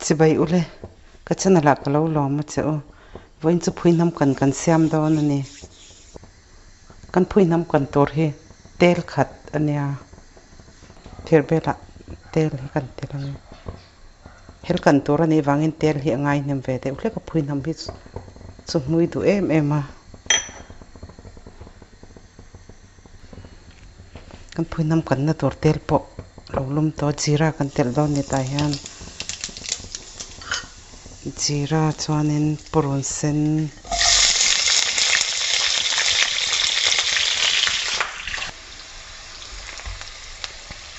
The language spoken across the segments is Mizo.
Chibai ule, ka channel ah ka lo lawm a che u. Vawiin chu phui hnam kan kan siam dawn a ni. Kan phui hnam kan tur hi tel khat a nia. Thir belah tel hi kan tel ang e. Hel kan tur a nih vangin tel hi a ngai hnem ve deuh hlek a, phui hnam hi chu hmui duh em em a. Kan phui hnam kanna tur tel pawh lo lum tawh a, jeera kan telh dawn ni tah hian jeera chuanin purun sen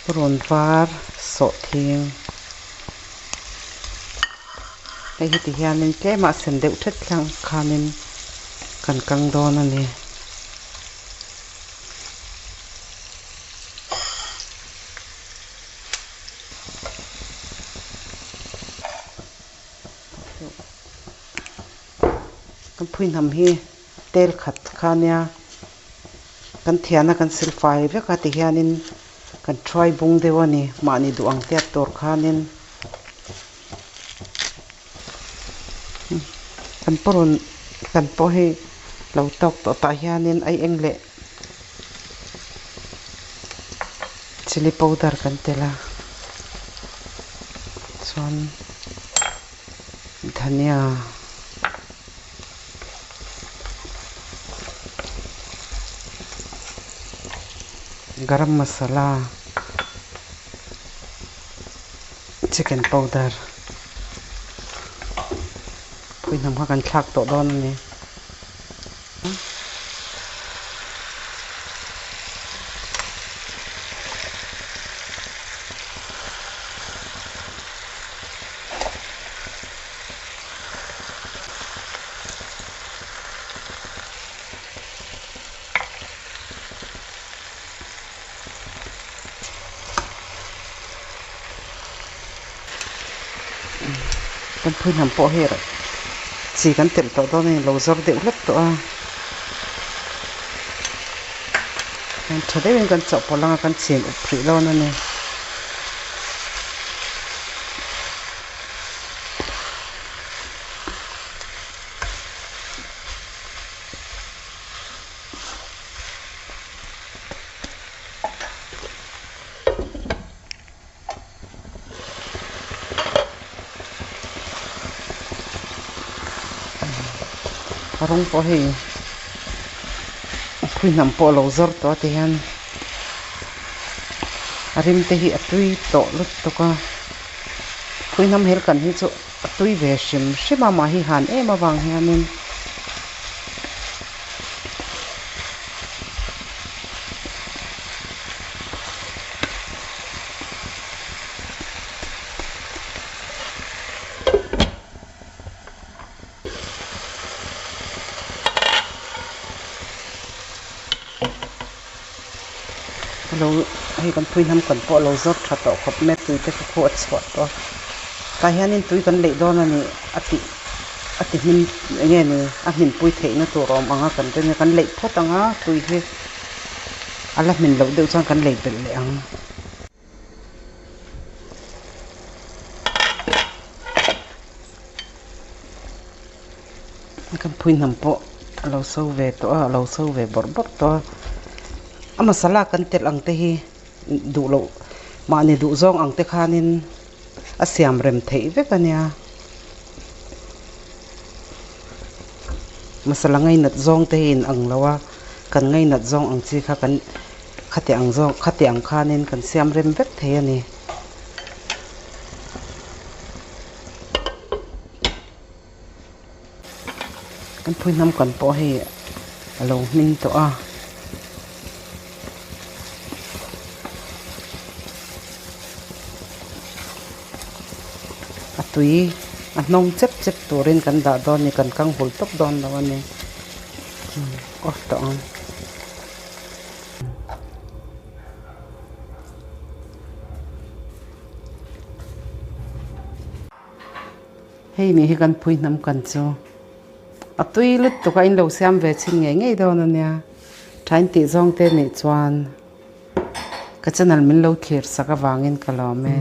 purun var sawh thing hei hi ti hianin tlema a sen deuh thet thleng khanin kan kang dawn a ni. Kan phui hnam hi tel khat kha nia kan thiana kan silfai vek a tihianin kan thuai bung deuh a ni mahni duh ang tiat tur khanin kan pawh kan pawh hei lo tawk tawh tah hianin a eng leh chilli powder kan telh a chuan dhania garam masala chicken powder phui hnam kha kan thlak tawh dawn a ni. Kan phui hnam pawh hei chi kan telh tawh dawn a ni lo zawr deuh hlek tawh a tha deuhin kan chawhpawlh anga kan chhin up hrih dawn a ni. A rawng pawh hei phui hnam pawh a lo zawr tawh a ti hian a rim te hi a tui tawh lutuk a phui hnam hel kan hi chu a tui ve hrim hrim a mahhi han em avang hianin. Lo hei kan phui hnam kan pawh a lo zawr tha tawh khawp mai a tui te kha khu a chhuah tawh a tah hianin tui kan leih dawn a ni a tih a ti hmin eng nge ni a hminpui theihna tur a awm ang a kan ring a kan leih phawt ang a tui hi a la hmin loh deuh chuan kan lei belh leh ang. Kan phui hnam pawh a lo so ve tawh a a lo so ve bawrh bawrh tawh a a masala kan telh ang te hi duh loh mahni duh zawng ang te khanin a siam rem theih vek a nia masala ngainat zawng te hi in ang lo a kan ngainat zawng ang chi kha kan khati ang zawng khati ang khanin kan siam rem vek thei a ni. Kan phui hnam kan pawh hei a lo hming tawh a. A tui a hnawng chep chep turin kan dah dawn a ni kan kang hul tawp dawn lo a ni off tawh ang. Hei nih hi kan phui hnam kan chu a tui lutuk a in lo siam ve chhin ngei ngei dawn a nia thain tih zawng te nih chuan ka channel min lo thlir sak avangin ka lawm e.